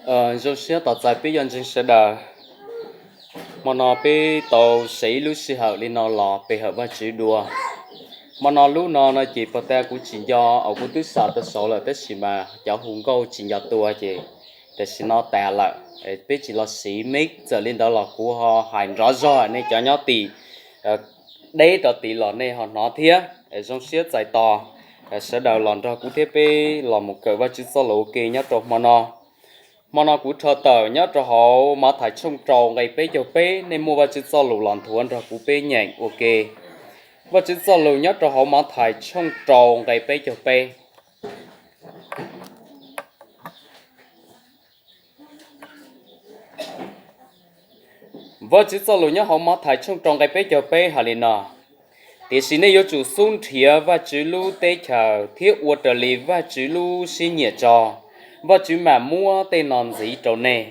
Zoo siab tos txais peb cov ntseeg sawv daws. Hmo no peb tau sawv ib lub sij hawm li no los pe hawm Vajtswv dua. Hmo no lub no no ces puag ta kuv tsis nco, kuv twb xa tau saud lawm tab sis mas cov hu nkauj tsis nco tua ces tam sim no tas lawm, peb tsis los siv mic. Txawm li ntawd los kuv ho hais nrov zog nej cov nyob tim deb rov tid los nej ho hnov thiab. Zoo siab txais tos sawv daws los nrog kuv thiab peb los mus kawm Vajtswv txoj lus ua ke nyob rau hmo no. Hmo no kuv rho tawm nyob rau hauv Mathais tshooj rau nqe peb caug peb, nej muaj Vajtswv txoj lus los nthuav nrog kuv peb nyeem ua ke. Vajtswv txoj lus nyob rau hauv Mathais tshooj rau nqe peb caug peb. Vajtswv txoj lus nyob hauv Mathais tshooj rau nqe peb caug peb hais li no: Tiam sis nej yuav tsum xub nrhiav Vajtswv lub teb chaws thiab ua raws li Vajtswv lub siab nyiam tso, Vajtswv mam muab tej no ntxiv rau nej.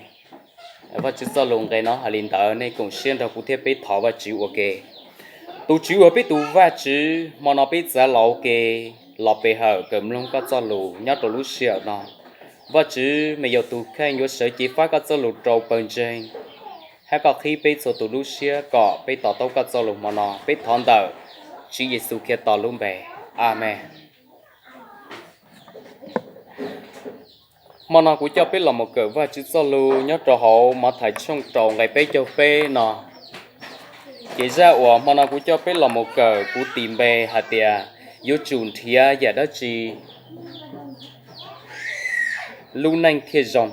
Vajtswv txoj lus nqe no hais li ntawd, nej koom siab nrog kuv thiab peb thov Vajtswv ua ke. Tus Tswv uas peb tus Vajtswv, hmo no peb txav los ua ke, los pe hawm kawm mloog koj txoj lus nyob rau lub sij hawm no. Vajtswv, me yog tus kheej yuav sawv cev fab koj txoj lus rau pawg ntseeg, hab koj qhib peb txhua tus lub siab kom peb to taub koj txoj lus hmo no. Peb thov ntawm Tswv Yexus Khetos lub npe, Amees. Hmo no kuv coj peb los mus kawm Vajtswv txoj lus nyob rau hauv Mathais tshooj rau nqe peb caug peb no. Ces zaj uas hmo no kuv coj peb los mus kawm kuv tis npe hais tias yuav tsum nrhiav yam dab tsi lub neej thiaj zoo.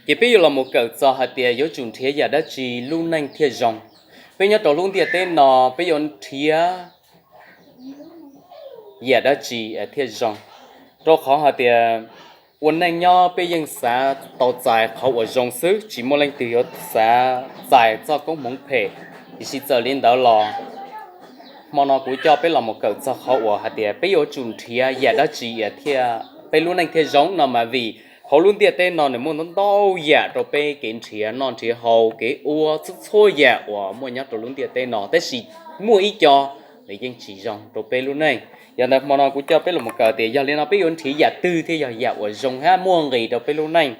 Ces peb yuav los mus kawm txog hais tias yuav tsum nrhiav yam dab tsi lub neej thiaj zoo. Peb nyob rau lub ntiaj teb no peb yuav nrhiav yam dab tsi thiaj zoo, rau qhov hais tias ua neej nyob peb yeej xav tau txais qhov uas zoo xwb, tsis muaj leej twg yuav xav txais txoj koob hmoov phem. Tiam sis txawm li ntawd los hmo no kuv coj peb los mus kawm txog qhov uas hais tias peb yuav tsum nrhiav yam dab tsi thiaj peb lub neej thiaj zoo no mas vim hauv lub ntiaj teb no nws muaj ntau ntau yam rau peb kev nrhiav noj nrhiav haus, kev ua txhua txhua yam uas muaj nyob rau lub ntiaj teb no, tab sis muaj ib co nws yeej tsis zoo rau peb lub neej. Yog ntawd hmo no kuv coj peb los mus kawm tias yog li no peb yuav nrhiav yam twg thiaj yog yam uas zoo hab muaj nqis rau peb lub neej.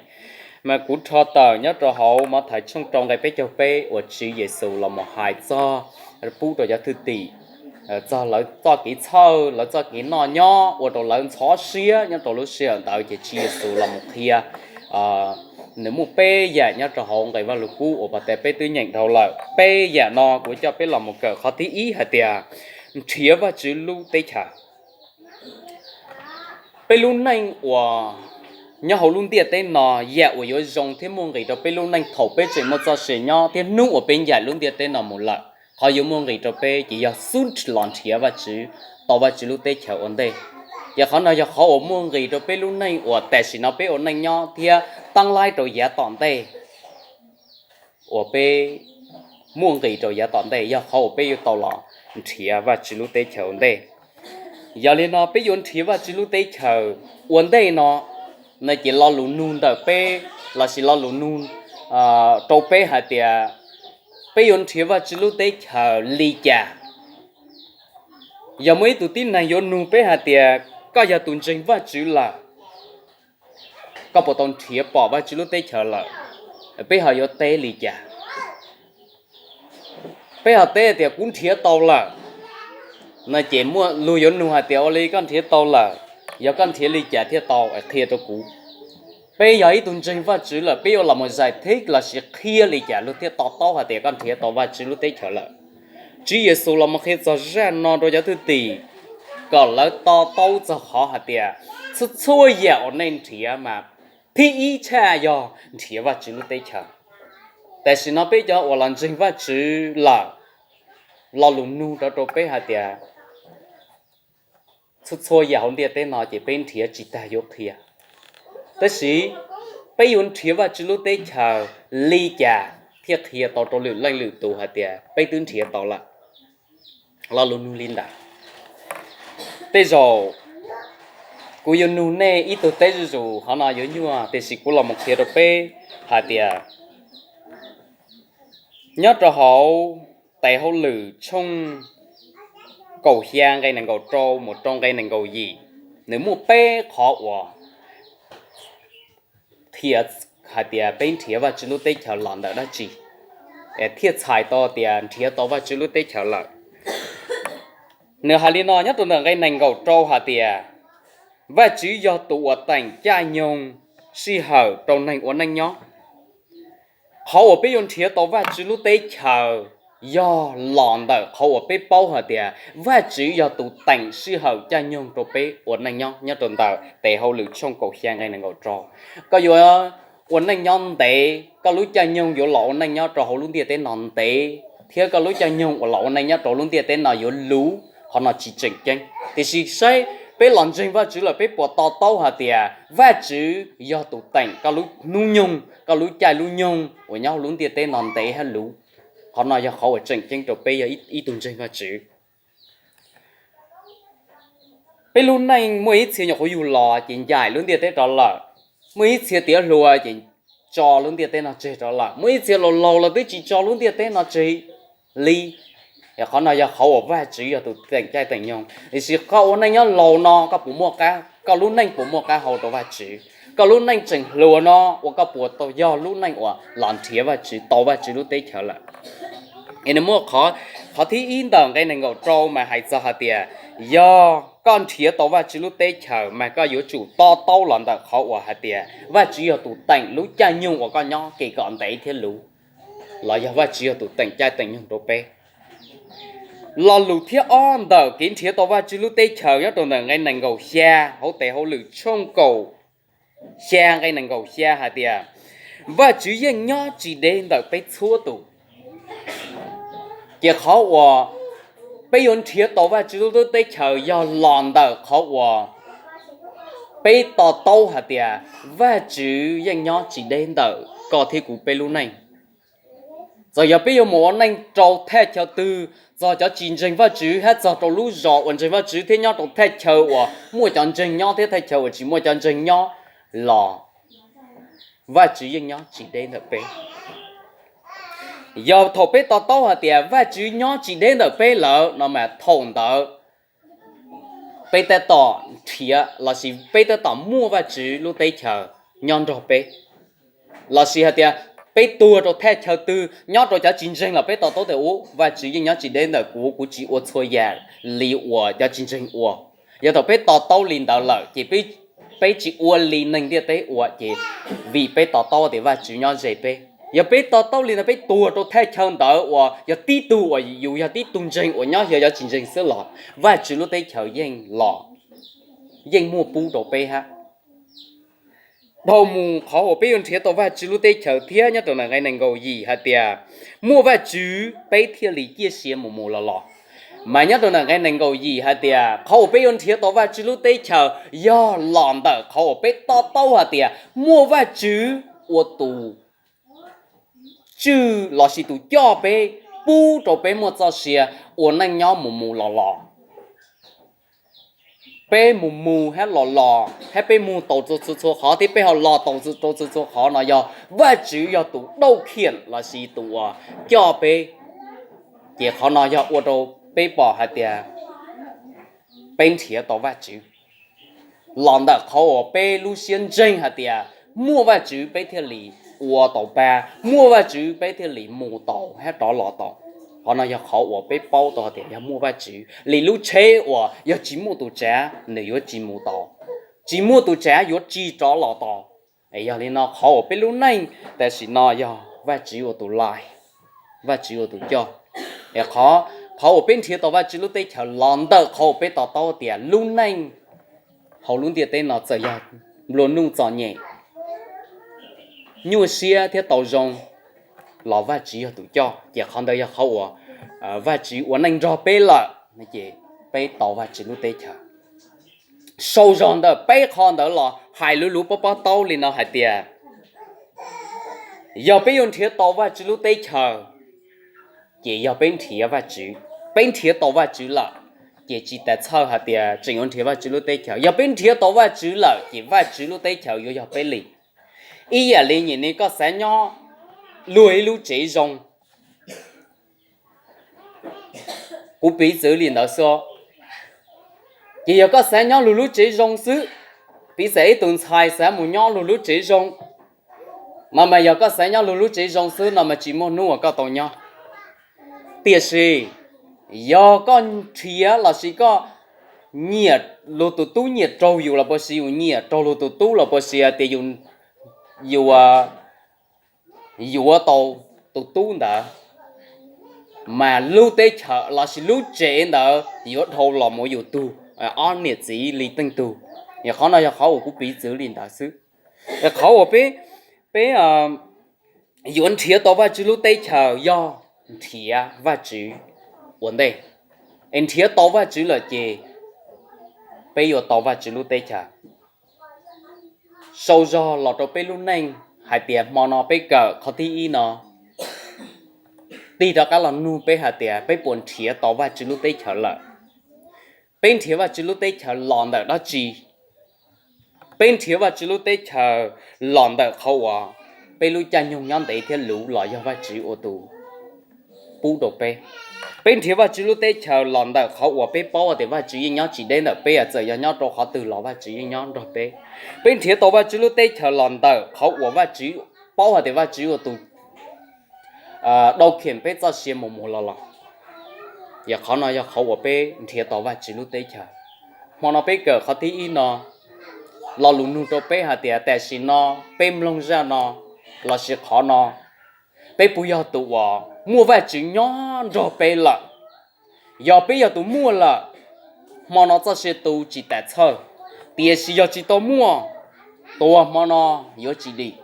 Mas kuv rho tawm nyob rau hauv Mathais tshooj rau nqe peb caug peb uas Tswv Yexus los mus hais txog, pub rau cov thwj tim, txog lawv txoj kev txhawj, lawv txoj kev noj nyob ua rau lawv ntxhov siab nyob rau lub sij hawm ntawd ces Tswv Yexus los mus qhia nws muaj peb yam nyob rau hauv nqe Vajluskub uas puag ta peb twb nyeem dhau lawm. Peb yam no kuv coj peb los mus kawm qhov thib ib hais tias nrhiav Vajtswv lub teb chaws. Peb lub neej uas nyob hauv lub ntiaj teb no, yam uas yuav zoo thiab muaj nqis rau peb lub neej thaum peb tseem muaj txoj sia nyob thiab hnub uas peb ncaim lub ntiaj teb no mus lawm, qhov yuav muaj nqis rau peb ces yog xub los nrhiav Vajtswv, tau Vajtswv lub teb chaws ua ntej. Ces qhov no yog qhov uas muaj nqis rau peb lub neej uas tam sim no peb ua neej nyob thiab tab laib rau yav tom ntej uas peb muaj nqis rau yav tom ntej yog qhov uas peb yuav tau los nrhiav Vajtswv lub teb chaws ua ntej. Yog li no peb yuav nrhiav Vajtswv lub teb chaws ua ntej no, no ces lo lus nug ntawm peb lossis lo lus nug rau peb hais tias peb yuav nrhiav Vajtswv lub teb chaws li cas? Yog muaj ib tug tib neeg yuav nug peb hais tias koj yog tus ntseeg Vajtswv lawm, koj puas tau nrhiav pom Vajtswv lub teb chaws lawm? Peb ho yuav teb li cas? Peb ho teb tias kuv nrhiav tau lawm, no ces muaj luag yuav nug hais tias ua li koj nrhiav tau lawm, yog koj nrhiav li cas thiaj tau, qhia rau kuv. Peb yog ib tug ntseeg Vajtswv lawm peb yuav los mus zais thib lossis qhia li cas luag thiaj to taub hais tias koj nrhiav tau Vajtswv lub teb chaws lawm? Tswv Yexus los mus qhia txog zaj no rau cov thwj tim kom lawv to taub txog qhov hais tias txhua txhua yam uas nej nrhiav mas thib ib tshaj yog nrhiav Vajtswv lub teb chaws. Tam sim no peb cov uas los ntseeg Vajtswv lawm, lo lus nug rau rau peb hais tias txhua txhua yam hauv ntiaj teb no ces peb nrhiav tsis tag yuav qhia. Tab sis peb yuav nrhiav Vajtswv lub teb chaws li cas thiaj qhia tau rau lwm leej lwm tus hais tias peb twb nrhiav tau lawm? Lo lus nug li ntawd. Tej zaum kuv yuav nug nej ib tug teb zuj zus, qhov no yuav nyuaj tiam sis kuv los mus qhia rau peb hais tias nyob rau hauv tes hauj lwm tshooj kaum xya nqe nees nkaum rau mus rau nqe nees nkaum yim, nws muaj peb qhov uas qhia hais tias peb nrhiav Vajtswv lub teb chaws los ntawm dab tsi, thiaj txhais tau tias nrhiav tau Vajtswv lub teb chaws lawm. Nws hais li no nyob rau ntawm nqe nees nkaum rau hais tias, Vajtswv yog tus uas teem caij nyoog sij hawm rau neeg ua neej nyob. Qhov uas peb yuav nrhiav tau Vajtswv lub teb chaws yog los ntawm qhov uas peb paub hais tias Vajtswv yog tus teem sij hawm caij nyoog rau peb ua neej nyob nyob rau ntawm Tes Hauj Lwm tshooj kaum xya nqe nees nkaum rau. Koj yuav ua neej nyob ntev, koj lub caij nyoog yuav los ua neej nyob rau hauv lub ntiaj teb no ntev, thiab koj lub caij nyoog uas los ua neej nyob rau lub ntiaj teb no yuav luv, qhov no tsis tseem ceeb. Tiam sis saib peb los ntseeg Vajtswv lawm peb puas to taub hais tias Vajtswv yog tus teem koj lub hnub nyoog, koj lub caij lub nyoog uas nyob hauv lub ntiaj teb no ntev thiab luv. Qhov no yog qhov uas tseem ceeb rau peb yog ib tug ntseeg Vajtswv. Peb lub neej muaj ib txhia nyuam qhuav yug los ces ncaim lub ntiaj teb rov lawm, muaj ib txhia tiav hluas ces tso lub ntiaj teb no tseg rov lawm, muaj ib txhia laus laus los twb tsis tso lub ntiaj teb no tseg li. Qhov no yog qhov uas Vajtswv yog tus teem caij teem nyoog. Tiam sis koj ua neej nyob laus no koj puas muaj qab, koj lub neej puas muaj qab hau rau Vajtswv? Koj lub neej tseem hluas no ua koj puas tau yog lub neej uas los nrhiav Vajtswv tau Vajtswv lub teb chaws lawm? Es nws muaj qhov, qhov thib ib ntawm nqe nees nkaum rau mas hais txog hais tias yog koj nrhiav tau Vajtswv lub teb chaws mas koj yuav tsum to taub los ntawm qhov uas hais tias Vajtswv yog tus teem lub caij nyoog uas koj nyob kev kom ntev thiab luv, los yog Vajtswv yog tus teem caij teem nyoog rau peb. Lo lus thib ob ntawm kev nrhiav tau Vajtswv lub teb chaws nyob rau ntawm nqe nees nkaum xya hauv Tes Hauj Lwm tshooj kaum xya nqe nees nkaum xya hais tias, Vajtswv yeej nyob tsis deb ntawm peb txhua tus. Ces qhov uas peb yuav nrhiav tau Vajtswv lub teb chaws yog los ntawm qhov uas peb to taub hais tias Vajtswv yeej nyob tsis deb ntawm koj thiab kuv peb lub neej. Txawm yog peb yuav mus ua neej rau thaj chaw twg, txog cov tsis ntseeg Vajtswv hab txog rau lub zos uas ntseeg Vajtswv thiab nyob rau thaj chaw uas muaj cov ntseeg nyob thiab thaj chaw uas tsis muaj cov ntseeg nyob los Vajtswv yeej nyob tsis deb ntawm peb. Yog thaum peb to taub hais tias Vajtswv nyob tsis deb ntawm peb lawm no mas thaum ntawd peb tab tom nrhiav lossis peb tab tom muaj Vajtswv lub teb chaws nyob nrog peb. Lossis hais tias peb tuag rau thaj chaw twg nyob rau cov tsis ntseeg los peb to taub tias u, Vajtswv yeej nyob tsis deb ntawm kuv, kuv tsis ua txhua yam li uas cov tsis ntseeg ua. Yog thaum peb to taub li ntawd lawm ces peb tsis ua li neeg ntiaj teb ua ces vim peb to taub tias Vajtswv nyob ze peb. Yog peb to taub li ntawd peb tuag rau thaj chaw ntawd uas yog tib tug uas yus yog tib tug ntseeg uas nyob xyov cov tsis ntseeg xwb los Vajtswv lub teb chaws yeej los, yeej muaj pub rau peb hab. Dhau mus qhov uas peb yuav nrhiav tau Vajtswv lub teb chaws thiab nyob rau ntawm nqe nees nkaum yim hais tias muaj Vajtswv peb thiaj li ciaj sia mus mus los los. Mas nyob rau ntawm nqe nees nkaum yim hais tias qhov uas peb yuav nrhiav tau Vajtswv lub teb chaws yog los ntawm qhov uas peb to taub hais tias muaj Vajtswv ua tus tswj lossis tus coj peb, pub rau peb muaj txoj sia ua neej nyob mus mus los los. Peb mus mus hab los los hab peb mus tau txhua txhua qhov thiab peb ho los tau rau txhua txhua qhov no yog Vajtswv yog tus dauj khiam lossis tus uas coj peb. Ces qhov no yog ua rau peb pom hais tias peb nrhiav tau Vajtswv los ntawm qhov uas peb lub siab ntseeg hais tias muaj Vajtswv peb thiaj li ua tau pa, muaj Vajtswv peb thiaj li mus tau hab rov los tau. Qhov no yog qhov uas peb paub tau tias yog muaj Vajtswv li lub tsheb uas yog tsis muaj tus tsav nws yuav tsis mus tau, tsis muaj tus tsav yuav tsis rov los tau. Yog li no qhov uas peb lub neej tam sim no yog Vajtswv ua tus lais, Vajtswv ua tus coj. Qhov uas peb nrhiav tau Vajtswv lub teb chaws los ntawm qhov uas peb to taub tias lub neej hauv lub ntiaj teb no txawm yog nplua nuj txom nyem, nyuaj siab thiab tau zoo los Vajtswv yog tus coj. Ces qhov ntawd yog qhov uas Vajtswv ua neej nrog peb lawm, ces peb tau Vajtswv lub teb chaws. Sau zog ntawm peb qho ntawd los hais luv luv pob pob taub li no hais tias yog peb yuav nrhiav tau Vajtswv lub teb chaws, ces yog peb nrhiav Vajtswv, peb nrhiav tau Vajtswv lawm, ces tsis tas txhawj hais tias tseem yuav nrhiav Vajtswv lub teb chaws. Yog peb nrhiav tau Vajtswv lawm ces Vajtswv lub teb chaws yuav yog peb li. Ib yam li nyim no koj xav nyob luag ib lub tsev zoo, kuv piv txwv li ntawd xwb. Ces yog koj xav nyob luag lub tsev zoo xwb, piv xam ib tus ntxhais xav mus nyob luag lub tsev zoo, No mas yog koj xav nyob luag lub tsev zoo xwb no mas tsis muaj hnub uas koj tau nyob. Tiam sis yog koj nrhiav lossis koj nyiam luag tus tub nyiam raug yus los puas sis yus nyiam raug luag tus tub los puas sis hais tias yus yuav tau tus tub ntawd, mas lub teb chaws lossis lub tsev ntawd yuav dhau los mus yus tug ob niam txiv li teej tug. Yog qhov no yog qhov uas kuv piv txwv li ntawd xwb. Qhov uas peb, peb yuav nrhiav tau Vajtswv lub teb chaws yog nrhiav Vajtswv ua ntej. Es nrhiav tau Vajtswv lawm ces peb yuav tau Vajtswv lub teb chaws. Sau zog los rau peb lub neej hais tias hmo no peb kawm qhov thib ib no, tig rov qab los nug peb hais tias peb puas nrhiav tau Vajtswv lub teb chaws lawm? Peb nrhiav Vajtswv lub teb chaws los ntawm dab tsi? Peb nrhiav Vajtswv lub teb chaws los ntawm qhov uas peb lub caij nyoog nyob ntev thiab luv los yog Vajtswv ua tus pub rau peb? Peb nrhiav Vajtswv lub teb chaws los ntawm qhov uas peb paub tias Vajtswv yeej nyob tsis deb ntawm peb, txawm yog nyob rau qhov twg los Vajtswv yeej nyob nrog peb? Peb nrhiav tau Vajtswv lub teb chaws los ntawm qhov uas Vajtswv, paub hais tias Vajtswv ua tus dau khiam peb txoj sia mus mus los los? Yog qhov no yog qhov uas peb nrhiav tau Vajtswv lub teb chaws. Hmo no peb kawm qhov thib ib no, lo lus nug rau peb hais tias tam sim no peb mloog zaj no lossis qhov no, peb puas yog tus uas muaj Vajtswv nyob nrog peb lawm? Yog peb yog tus muaj lawm, hmo no txoj sia tu tsis tas txhawj, tiam sis yog tsis tau muaj, tuag hmo no yuav tsis dim.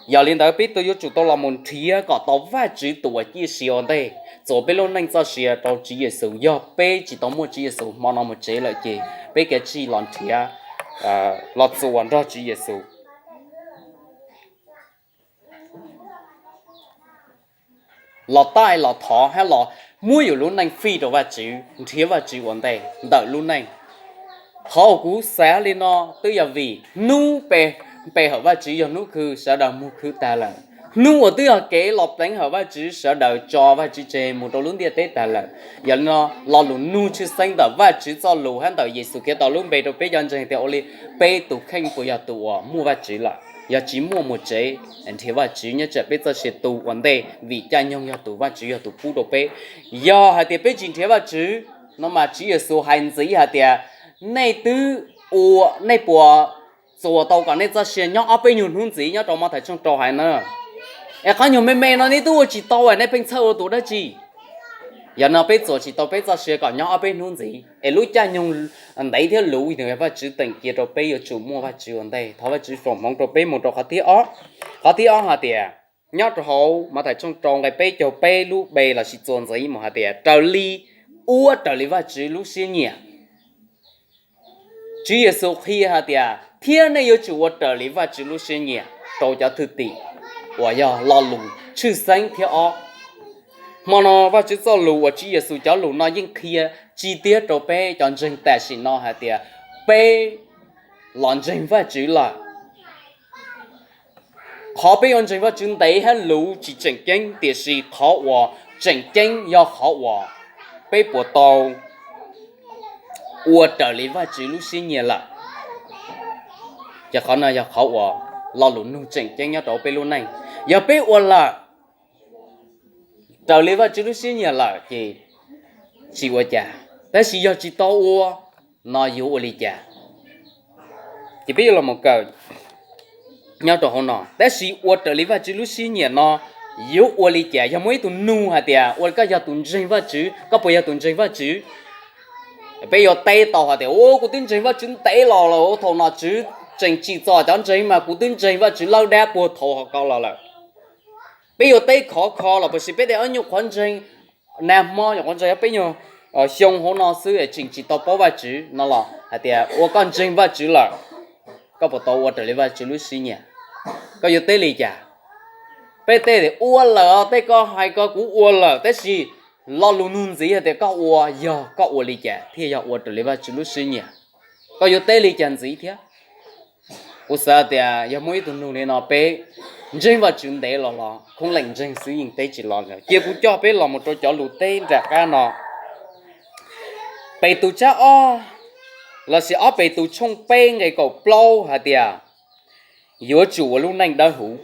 Yog li ntawd peb yuav tsum tau los mus nrhiav kom tau Vajtswv tus uas ciaj sia ua ntej txuas peb lub neej txoj sia rau Tswv Yexus. Yog peb tsis tau muaj Tswv Yexus, hmo no mus tsev lawm ces peb kav tsij los nrhiav, los txuas nrog Tswv Yexus. Los taij los thov hab los muab yus lub neej fij rau Vajtswv, nrhiav Vajtswv ua ntej ntawm lub neej. Qhov uas kuv xav li no twb yog vim hnub pe, pe hawm Vajtswv yog hnub khw sawv daws mus khw tag lawm. Hnub uas twb yog kev los pleev hawm Vajtswv sawv daws tso Vajtswv tseg mus rau lub ntiaj teb tag lawm. Yog li no lo lus nug tshwj xeeb ntawm Vajtswv txoj lus hab ntawm Yexus Khetos lub npe rau peb cov ntseeg tias ua li, peb tus kheej puas yog tus uas muaj Vajtswv lawm? Yog tsis muaj, mus tsev nrhiav Vajtswv nyob tsam peb txoj sia tu ua ntej, vim caij nyoog yog tus Vajtswv yog tus pub rau peb. Yog hais tias peb tsis nrhiav Vajtswv no mas Tswv Yexus hais ntxiv hais tias nej twb ua, nej puas txuas tau kom nej txoj sia nyob ob peb nyuag hnub ntxiv? Nyob rau Mathais tshooj rau hais na, es qhov nyuag me me no nej twb ua tsis tau, nej pheej txhawj ua tus dab tsi? Yog no peb txuas tsis tau peb txoj sia kom nyob ob peb hnub ntxiv, es lub caij nyoog ntev thiab luv yog Vajtswv teem cia rau peb yuav tsum muaj Vajtswv ua ntej. Thov Vajtswv foom hmoov rau peb mus rau qhov thib ob. Qhov thib ob hais tias, nyob rau hauv Mathais tshooj rau nqe peb caug peb lub npe lossis txuas ntxiv mus hais tias raws li, ua raws li Vajtswv lub siab nyiam. Tswv Yexus qhia hais tias thiab nej yuav tsum ua raws li Vajtswv lub siab nyiam rau cov thwj tim, uas yog lo lus tshwj xeeb thib ob. Hmo no Vajtswv txoj lus uas Tswv Yexus cov lus no yeej qhia tsis tiag rau peb cov ntseeg tam sim no hais tias peb los ntseeg Vajtswv lawm. Qhov peb yuav ntseeg Vajtswv ntev hab luv tsis tseem ceeb, tiam sis qhov uas tseem ceeb yog qhov uas peb puas tau ua raws li Vajtswv lub siab nyiam lawm. Ces qhov no yog qhov uas lo lus nug tseem ceeb nyob rau peb lub neej. Yog peb ua lawm raws li Vajtswv lub siab nyiam lawm ces tsis ua cas, tab sis yog tsis tau ua no yuav ua li cas? Ces peb yuav los kawm nyob rau hauv no, tab sis ua raws li Vajtswv lub siab nyiam no yuav ua li cas? Yog muaj ib tug nug hais tias ua li koj yog tus ntseeg Vajtswv, koj puas yog tus ntseeg Vajtswv? Peb yuav teb tau hais tias, u, kuv twb ntseeg Vajtswv ntev los lawm, thaum nom tswv tseem tsim txom cov ntseeg mas kuv twb ntseeg Vajtswv lawb dab puag thaum hauv ko los lawm. Peb yuav teb khov kho los puas sis peb tej ob nyuag qhov ntseeg nag hmo, nyuag qhov ntseeg peb nyuag xyoo hauv no xwb es tseem tsis tau paub Vajtswv no los hais tias ua koj ntseeg Vajtswv lawm, koj puas tau ua raws li Vajtswv lub siab nyiam? Koj yuav teb li cas? Peb teb tias ua lawm, tej koj hais ko kuv ua lawm, tab sis lo lus nug ntxiv hais tias koj ua, yog koj ua li cas thiaj yog ua raws li Vajtswv lub siab nyiam? Koj yuav teb li cas ntxiv thiab? Kuv xav tias yog muaj ib tug nug li no, peb ntseeg Vajtswv ntev los los khoob leem ntseeg xwb yeej teb tsis los lawm. Cia kuv coj peb los mus rau cov lus teb nram qab no. Petus tsab ob, lossis ob Petus tshooj peb nqe kaum plaub hais tias yuav tsum ua lub neej dawb huv.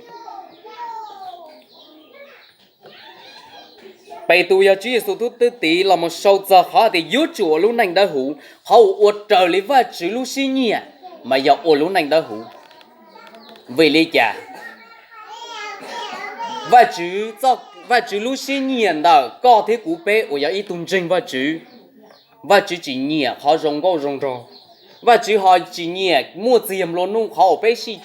Petus yog Tswv Yexus tus thwj tim los mus sau txog qhov tias yuav tsum ua lub neej dawb huv. Qhov uas ua raws li Vajtswv lub siab nyiam mas yog ua lub neej dawb huv. Vim li cas? Vajtswv, Vajtswv lub siab nyiam ntawm koj thiab kuv peb uas yog ib tug ntseeg Vajtswv, Vajtswv tsis nyiam qhov zoo nkauj zoo nraug. Vajtswv ho tsis nyiam muaj txiag nplua nuj, qhov uas peb sij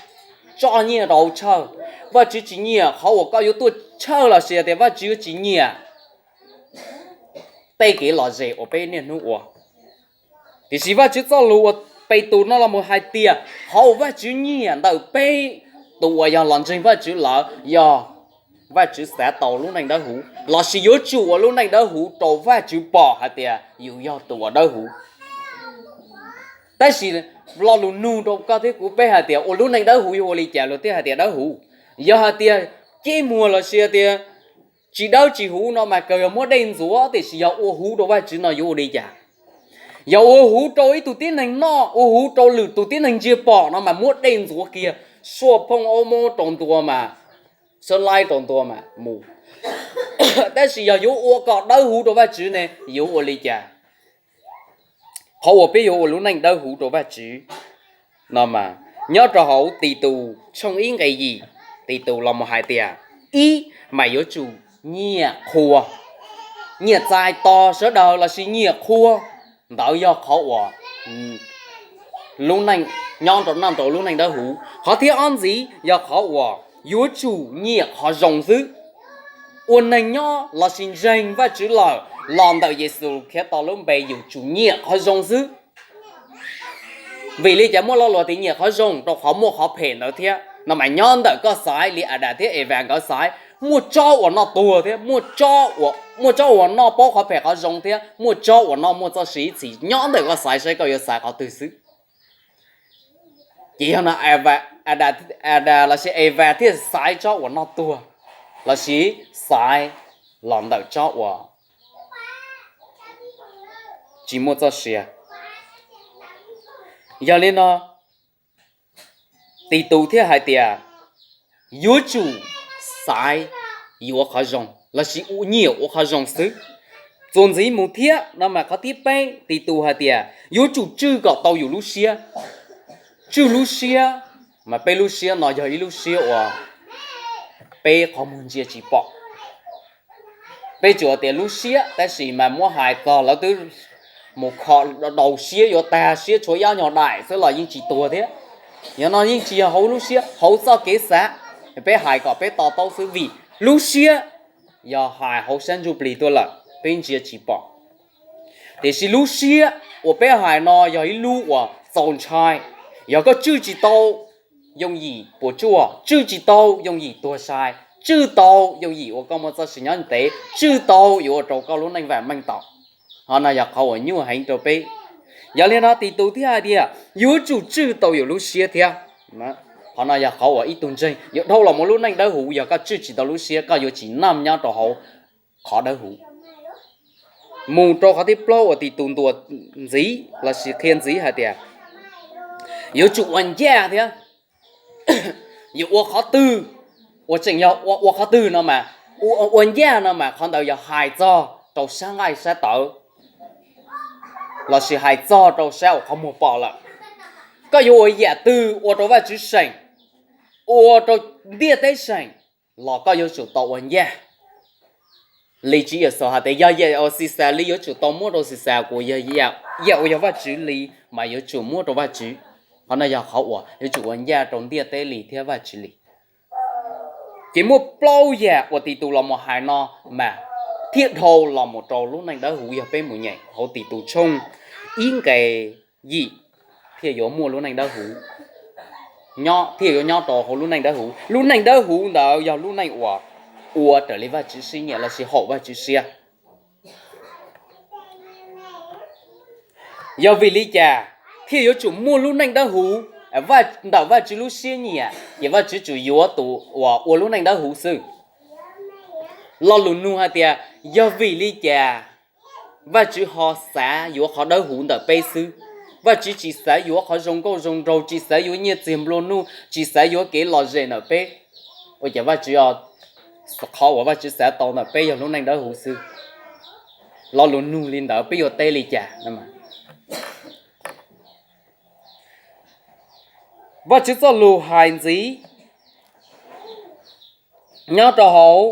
tso nyiaj rau hauv tshawj. Vajtswv tsis nyiam qhov uas koj yuav tuaj tshawj los sis tias Vajtswv yuav tsis nyiam tej kev lom zem uas peb niaj hnub ua. Tiam sis Vajtswv txoj lus uas Petus no los mus hais tias qhov uas Vajtswv nyiam ntawm peb tus uas yog los ntseeg Vajtswv lawm yog Vajtswv xav tau lub neej dawb huv, los sis yuav tsum ua lub neej dawb huv rau Vajtswv pom hais tias yus yog tus uas dawb huv. Tab sis lo lus nug rau koj thiab kuv peb hais tias ua lub neej dawb huv yuav ua li cas luag thiaj hais tias dawb huv? Yog hais tias ceb muag los sis tias tsis dawb tsis huv no mas kawg yog muab dej ntxuav, tiam sis yog ua huv rau Vajtswv no yuav ua li cas? Yog ua huv rau ib tug tib neeg noj, ua huv rau lwm tus tib neeg ntsia pom no mas muab dej ntxuav kiag, suaj phooj aub mob rau ntua mas, sab laib rau ntua mas mus. Tab sis yog yuav ua kom dawb huv rau Vajtswv ne yuav ua li cas? Qhov uas peb yuav ua lub neej dawb huv rau Vajtswv no mas nyob rau hauv Titus tshooj ib nqe yim, Titus los mus hais tias ib mas yuav tsum nyiam qhuas, nyiam txais tos sawv daws los sis nyiam qhuas, ntawd yog qhov uas lub neej nyob rau noj rau lub neej dawb huv. Qhov thib ob ntxiv yog qhov uas yuav tsum nyiam qhov zoo xwb. Ua neeg nyob los sis ntseeg Vajtswv lawm los ntawm Yexus Khetos lub npe yus tsum nyiam qhov zoo xwb. Vim li cas muaj lo lus tias nyiam qhov zoo? Rau qhov muaj qhov phem ntawd thiab no mas nyob ntawm koj xaiv li Adas thiab Evas nkawd xaiv, muaj tsob uas noj tuag thiab muaj tsob uas noj paub qhov phem qhov zoo thiab muaj tsob uas noj muaj txoj sia ib txhis. Nyob ntawm koj xaiv saib koj yuav xaiv qhov twg xwb. Ces yog no Adas los sis Evas thiaj xaiv tsob uas noj tuag los sis xaiv los ntawm tsob uas tsis muaj txoj sia. Yog li no Titus thiaj hais tias yuav tsum xaiv yuav qhov zoo los sis nyiam ua qhov zoo xwb. Txuas ntxiv mus thiab no mas qhov thib peb Titus hais tias yuav tsum tswj kom tau yus lub siab. Tswj lub siab, mas peb lub siab no yog ib lub siab uas peb qhov muag ntsia tsis pom. Peb tsuas tias lub siab tab sis mas muab hais txog lawv twb mus kho daus siab yuav tag siab tshuav yab nyuag daim xwb los yeej tsis tuag thiab. Yog no yeej tsis yog hauv lub siab, hauv txoj kev xav, peb hais kom peb to taub xwb vim lub siab yog hais hauv sab ntsuj plig tuaj lawm peb ntsia tsis pom. Tiam sis lub siab uas peb hais no yog ib lub uas txaus ntshai. Yog koj tswj tsis tau yooj yim puas tsuaj, tswj tsis tau yooj yim tuag sai, tswj tau yooj yim ua koj muaj txoj sia nyob ntev, tswj tau yuav ua rau koj lub neej vam meej tau. Qhov no yog qhov uas nyuaj heev rau peb. Yog li no Titus thiaj hais tias yuav tsum tswj tau yus lub siab thiab. Qhov no yog qhov uas ib tug ntseeg yuav dhau los mus lub neej dawb huv, yog koj tswj tsis tau lub siab koj yuav tsis noj nyob rau hauv qhov dawb huv. Mus rau qhov thib plaub uas Titus ntuas ntxiv los sis qhia ntxiv hais tias yuav tsum ua ncaj thiab. Yuav ua qhov twg, uas tseem yog ua qhov twg no mas, ua ncaj no mas qhov ntawd yog hais txog rau sab nqaij sab tawv los sis hais txog rau sab uas qhov muag pom lawm. Koj yuav ua yam twg ua rau Vajtswv seem, ua rau ntiaj teb seem los koj yuav tsum tau ua ncaj. Li Tswv Yexus hais tias yog yam uas Xixas li yuav tsum tau muab rau Xixas, kuv yog yam uas yog Vajtswv li mas yuav tsum muab rau Vajtswv. Qhov no yog qhov uas yuav tsum ua ncaj rau ntiaj teb li thiab Vajtswv li. Ces muaj plaub yam uas Titus los mus hais no mas thiaj dhau los mus rau lub neej dawb huv yog peb mus nyeem hauv Titus tshooj ib nqe yim thiaj yuav muaj lub neej dawb huv, thiaj yuav nyob rau hauv lub neej dawb huv. Lub neej dawb huv ntawd yog lub neej uas ua raws li Vajtswv siab nyiam los sis haum Vajtswv siab. Yog vim li cas thiaj yuav tsum muaj lub neej dawb huv ntawm Vajtswv lub siab nyiam, ces Vajtswv tsuas yuav tus uas ua lub neej dawb huv xwb. Lo lus nug hais tias yog vim li cas Vajtswv ho xav yuav qhov dawb huv ntawm peb xwb? Vajtswv tsis xav yuav qhov zoo nkauj zoo nraug, tsis xav yuav nyiaj txiag nplua nuj, tsis xav yuav kev lom zem ntawm peb. Ua cas Vajtswv, qhov uas Vajtswv xav tau ntawm peb yog lub neej dawb huv xwb? lo lus nug li ntawd peb yuav teb li cas? Vajtswv txoj lus hais ntxiv nyob rau hauv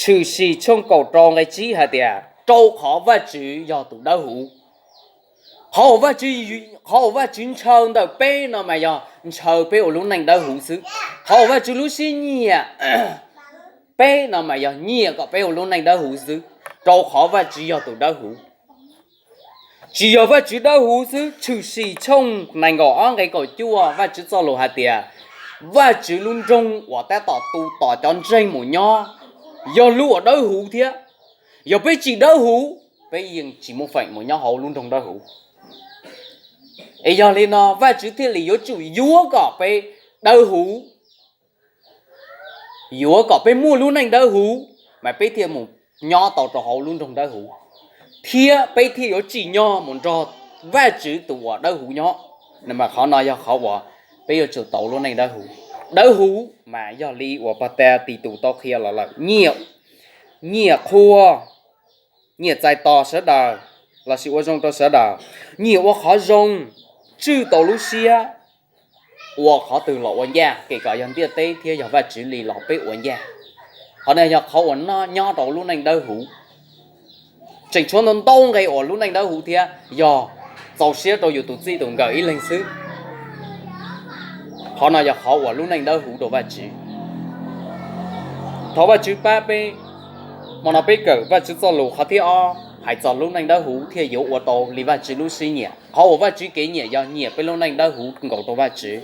Tshwm Sim tshooj kaum rau nqe tsib hais tias, rau qhov Vajtswv yog tus dawb huv. Qhov uas Vajtswv, qhov uas Vajtswv ntshaw ntawm peb no mas yog ntshaw peb ua lub neej dawb huv xwb. Qhov uas Vajtswv lub siab nyiam peb no mas yog nyiam kom peb ua lub neej dawb huv xwb, rau qhov Vajtswv yog tus dawb huv. Tsis yog Vajtswv dawb huv xwb, Tshwm Sim tshooj nees nkaum ob nqe kaum cuaj Vajtswv txoj lus hais tias, Vajtswv lub nroog uas tab tom tu tos cov ntseeg mus nyob yog lub uas dawb huv thiab. Yog peb tsis dawb huv, peb yeej tsis muaj feem mus nyob hauv lub nroog dawb huv. Es yog li no Vajtswv thiaj li yuav tsum yuav kom peb dawb huv, yuav kom peb muaj lub neej dawb huv, mas peb thiaj mus nyob tau rau hauv lub nroog dawb huv, thiab peb thiaj yuav tsim nyog mus nrog Vajtswv tus uas dawb huv nyob. Mas qhov no yog qhov uas peb yuav tsum tau lub neej dawb huv. Dawb huv mas yog li uas pog ta Titus tau qhia los lawm, nyiam, nyiam qhuas, nyiam txais tos sawv daws, lossis ua zoo rau sawv daws, nyiam ua qhov zoo, tswj tau lub siab, ua qhov twg los ua ncaj, khe kom yog ntiaj teb thiab yog Vajtswv li los peb ua ncaj. Qhov no yog qhov uas nyob rau lub neej dawb huv. Tseem tshuav ntau ntau nqe uas lub neej dawb huv thiab, yog txaus siab rau yus tus txij tus nkawm ib leeg xwb. Qhov no yog qhov uas lub neej dawb huv rau Vajtswv. Thov Vajtswv pab peb, hmo no peb kawm Vajtswv txoj lus qhov thib ob hais txog lub neej dawb huv thiaj yuav ua tau li Vajtswv lub siab nyiam. Qhov uas Vajtswv kev nyiam yog nyiam peb lub neej dawb huv nkaus rau Vajtswv.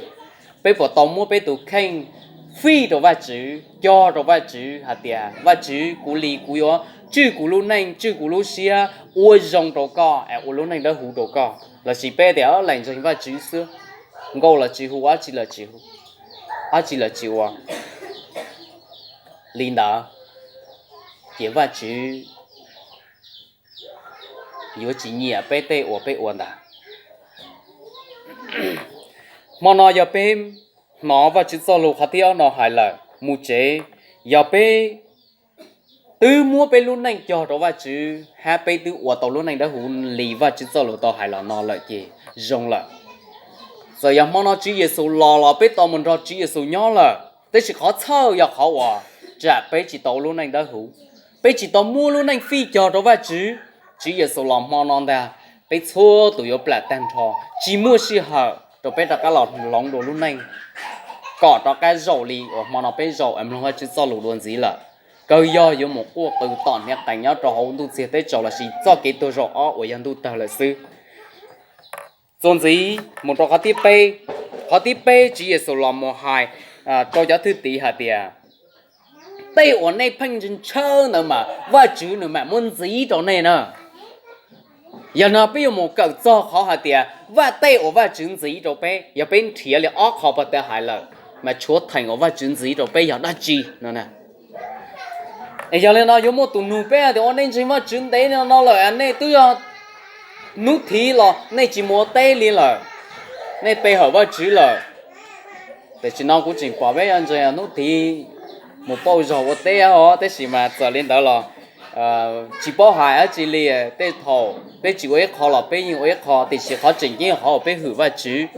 Peb puas tau muab peb tus kheej fij rau Vajtswv, cog rau Vajtswv hais tias, Vajtswv, kuv li kuv yuav tswj kuv lub neej, tswj kuv lub siab ua zoo rau koj es ua lub neej dawb huv rau koj? Lossis peb tias, lam ntseeg Vajtswv xwb, nkauj los tsis hu, dab tsi los tsis hu, dab tsi los tsis ua. Li ntawd ces Vajtswv yuav tsis nyiam peb tej uas peb ua ntawd. Hmo no yog peb hnov Vajtswv txoj lus qhov thib ob no hais lawm mus tsev, yog peb twb muab peb lub neej cog rau Vajtswv hab peb twb ua tau lub neej dawb huv li Vajtswv txoj lus tau hais los no lawm ces zoo lawm. Txawm yog hmo no Tswv Yexus los los peb tau mus nrog Tswv Yexus nyob lawm, tab sis qhov txhawj yog qhov uas tsam peb tsis tau lub neej dawb huv, peb tsis tau muab lub neej fij cog rau Vajtswv. Tswv Yexus los hmo no ntag, peb txhua tus yuav plam tag nrho, tsis muaj sij hawm rau peb rov qab los hloov dua lub neej kom rov qab zaum li uas hmo no peb zaum es mloog Vajtswv txoj lus dua ntxiv lawm. Kawg yog yuav mus quaj qw tom hniav qees nyob rau hauv ntuj txiag teb tsaus lossis txoj kev tuag zaum ob uas yog ntuj tawg lawm xwb. Txuas ntxiv mus rau qhov thib peb, qhov thib peb Tswv Yexus los mus hais rau cov thwj tim hais tias, tej uas nej pheej ntshaw ntawd mas Vajtswv nws mam muab ntxiv rau nej na. Yog no peb yuav mus kawm txog qhov hais tias Vaj, tej uas Vajtswv ntxiv rau peb, yog peb nrhiav li ob qho pog ta hais lawm, mas tshuav theem uas Vajtswv ntxiv rau peb yog dab tsi no. Es yog li no yuav muaj tus nug peb hais tias, ua, nej ntseeg Vajtswv ntev no lawm, nej twb yog hnub thiv los nej tsis mus ua teb li lawm, nej pe hawm Vajtswv lawm. Tam sim no kuv tseem pom peb ntseeg hnub thiv mus pauj zog ua teb os, tab sis mas txawm li ntawd los tsis paub hais dab tsi li. Tej thaum peb tsis ua ib qho los peb yeej ua ib qho, tiam sis qhov tseem ceeb yog qhov uas peb hwm Vajtswv.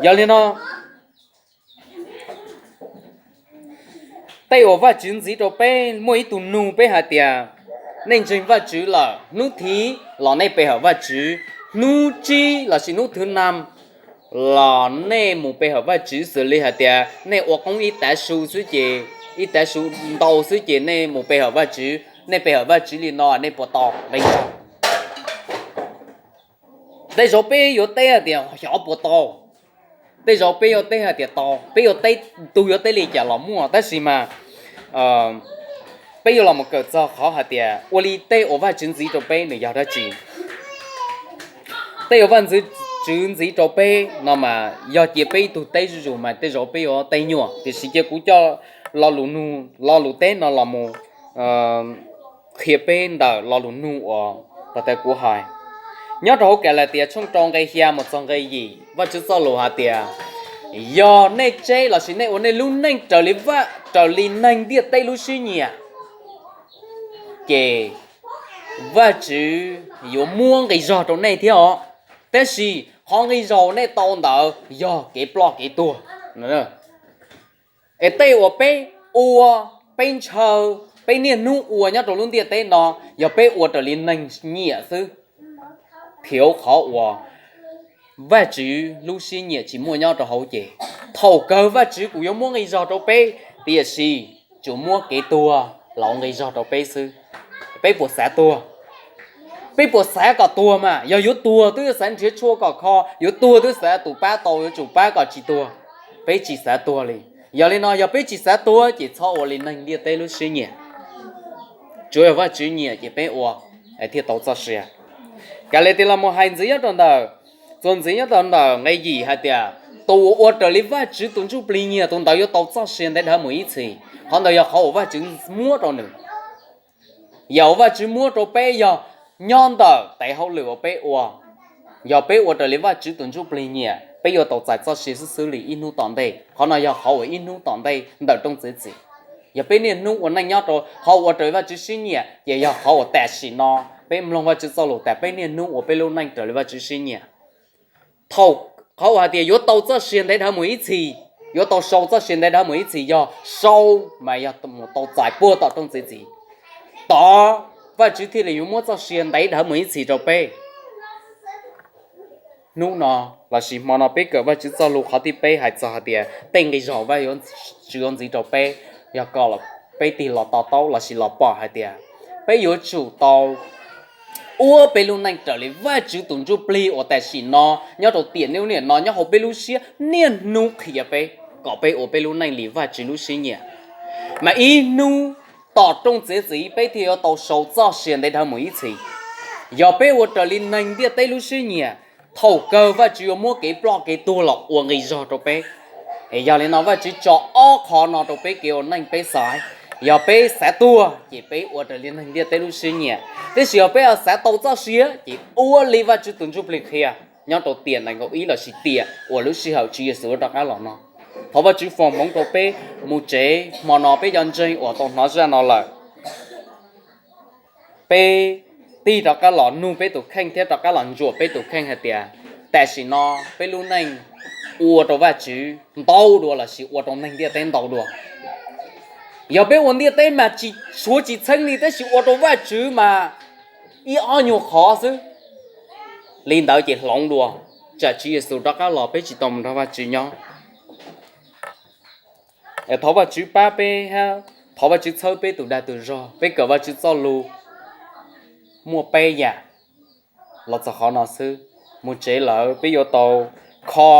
Yog li no, tej uas Vajtswv ntxiv rau peb, muaj ib tug nug peb hais tias, nej ntseeg Vajtswv lawm, hnub thiv los nej pe hawm Vajtswv, hnub tsib lossis hnub thwv nam los nej mus pe hawm Vajtswv, xws li hais tias nej ua qoob ib tav su xwb ces, ib tav su ntau xwb ces nej mus pe hawm Vajtswv, nej pe hawm Vajtswv li no nej puas tau nqi? Tej zaum peb yuav teb hais tias xyov puas tau. Tej zaum peb yuav teb hais tias tau, peb yuav teb, tus yuav teb li cas los muaj, tab sis mas peb yuav los mus kawm txog qhov hais tias ua li tej uas Vajtswv ntxiv rau peb nws yog dab tsi. Tej uas Vajtswv ntxiv rau peb no mas yog cia peb ib tug teb zuj zus mas tej zaum peb yuav teb nyuaj, tiam sis cia kuv coj lo lus nug, lo lus teb no los mus qhia peb ntawm lo lus nug uas pog ta kuv hais. Nyob rau hauv Kalatias tshooj rau nqe xya mus txog nqe yim, Vajtswv txoj lus hais tias, yog nej tseb lossis nej ua nej lub neej raws li Vaj, raws li neeg ntiaj teb lub siab nyiam, ces Vajtswv yuav muab nqi zog rau nej thiab os. Tab sis qhov nqi zog nej tau ntawd yog kev ploj kev tuag. Es tej uas peb ua, peb ntshaw, peb niaj hnub ua nyob rau lub ntiaj teb no, yog peb ua raws li neeg nyiam xwb, thiab qhov uas Vajtswv lub siab nyiam tsis muaj nyob rau hauv ces, thaum kawg Vajtswv kuj yuav muab nqi zog rau peb, tiam sis tsuas muab kev tuag los ua nqi zog rau peb xwb. Peb puas xav tuag? Peb puas xav kom tuag mas? Yog yuav tuag twb yuav xav nrhiav tshuaj kom kho, yuav tuag twb xav tus pab tau yuav tsum pab kom tsis tuag. Peb tsis xav tuag li. Yog li no yog peb tsis xav tuag ces txhob ua li neeg ntiaj teb lub siab nyiam. Tsuav yog Vajtswv nyiam ces peb ua thiaj tau txoj sia. Kav liam tias los mus hais ntxiv nyob rau ntawm, txuas ntxiv nyob rau ntawm nqe yim hais tias, tus uas ua raws li Vajtswv tus ntsuj plig nyiam tus ntawd yuav tau txoj sia ntev dhawv mus ib txhis. Qhov ntawd yog qhov uas Vajtswv muab rau nws. Yam uas Vajtswv muab rau peb yog nyob ntawm tes hauj lwm uas peb ua. Yog peb ua raws li Vajtswv tus ntsuj plig nyiam peb yuav tau txais txoj sia xwb xwb li ib hnub tom ntej. Qhov no yog qhov uas ib hnub tom ntej ntawm rooj txiav txim. Yog peb niaj hnub ua neej nyob rau qhov ua raws li Vajtswv siab nyiam ces yog qhov uas tam sim no peb mloog Vajtswv txoj lus tas peb niaj hnub ua peb lub neej raws li Vajtswv siab nyiam. Thaum qhov uas hais tias yuav tau txoj sia ntev dhawv mus ib txhis, yuav tau sau txoj sia ntev dhawv mus ib txhis yog sau mas yog mus tau txais puag tom rooj txiav txim, tod Vajtswv thiaj li yuav muab txoj sia ntev dhawv mus ib txhis rau peb. Hnub no lossis hmo no peb kawm Vajtswv txoj lus qhov thib peb hais txog hais tias tej nqi zog Vajtswv yuav ntxiv rau peb, yog kom peb tig los to taub lossis los pom hais tias peb yuav tsum tau ua peb lub neej raws li Vajtswv tus ntsuj plig uas tam sim no nyob rau tiam neej niam no nyob hauv peb lub siab niaj hnub qhia peb kom peb ua peb lub neej li Vajtswv lub siab nyiam. Mas ib hnub tom rooj txiav txim peb thiaj yuav tau sau txoj sia ntev dhawv mus ib txhis. Yog peb ua raws li neeg ntiaj teb lub siab nyiam, thaum kawg Vajtswv yuav muab kev ploj kev tuag los ua nqi zog rau peb. Es yog li no Vajtswv tso ob qho no rau peb kev ua neej peb xaiv. Yog peb xav tuag ces peb ua raws li neeg ntiaj teb lub siab nyiam, tiam sis yog peb xav tau txoj sia ces ua li Vajtswv tus ntsuj plig qhia nyob rau tiam nees nkaum ib lossis tiam uas lub sij hawm Tswv Yexus rov qab los no. Thov Vajtswv foom hmoov rau peb mus tsev hmo no peb cov ntseeg uas tau hnov zaj no lawm, peb tig rov qab los nug peb tus kheej thiab rov qab los ntsuam peb tus kheej hais tias tam sim no peb lub neej ua rau Vajtswv ntau dua lossis ua rau neeg ntiaj teb ntau dua. Yog peb ua ntiaj teb mas tsis suav tsis txheeb li, tab sis ua rau Vajtswv mas ib ob nyuag qhov xwb. Li ntawd ces hloov dua, tsam Tswv Yexus rov qab los peb tsis tau mus nrog Vajtswv nyob. Thov Vajtswv pab peb hab thov Vajtswv txhawb peb tus dag tus zog. Peb kawm Vajtswv txoj lus muaj peb yam los txog qhov no xwb. Mus tsev lawm peb yuav tau kho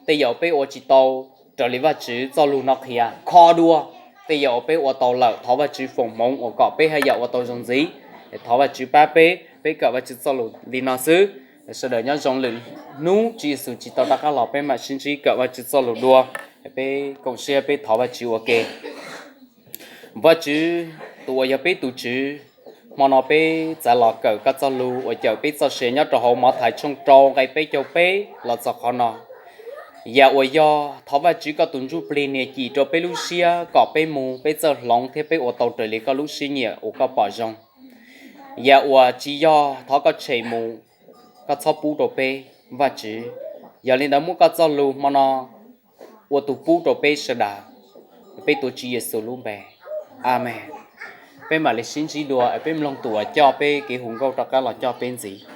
tej yam peb ua tsis tau raws li Vajtswv txoj lus no qhia, kho dua tej yam uas peb ua tau lawm. Thov Vajtswv foom hmoov uas kom peb haj yam ua tau zoo ntxiv. Thov Vajtswv pab peb, peb kawm Vajtswv txoj lus li no xwb. Sawv daws nyob zoo, lwm hnub Tswv Yexus tsis tau rov qab los peb mam sib ntsib kawm Vajtswv txoj lus dua. Peb koom siab peb thov Vajtswv ua ke. Vajtswv tus uas yog peb tus Tswv, hmo no peb txav los kawm koj txoj lus uas cawm peb txoj sia nyob rau hauv Mathais tshooj rau nqe peb caug peb los txog qhov no. Yam uas yog, thov Vajtswv koj tus ntsuj plig nias cim rau peb lub siab kom peb mus peb txawj hloov thiab peb ua tau raws li koj lub siab nyiam uas koj pom zoo. Yam uas tsis yog thov koj tshem mus, koj txhob pub rau peb, Vajtswv. Yog li ntawd muab koj txoj lus hmo no ua tus pub rau peb sawv daws. Peb tuav Tswv Yexus lub npe, Amees. Peb mam li sib ntsib dua, peb mloog tus uas coj peb kev hu nkauj rov qab los coj peb ntxiv.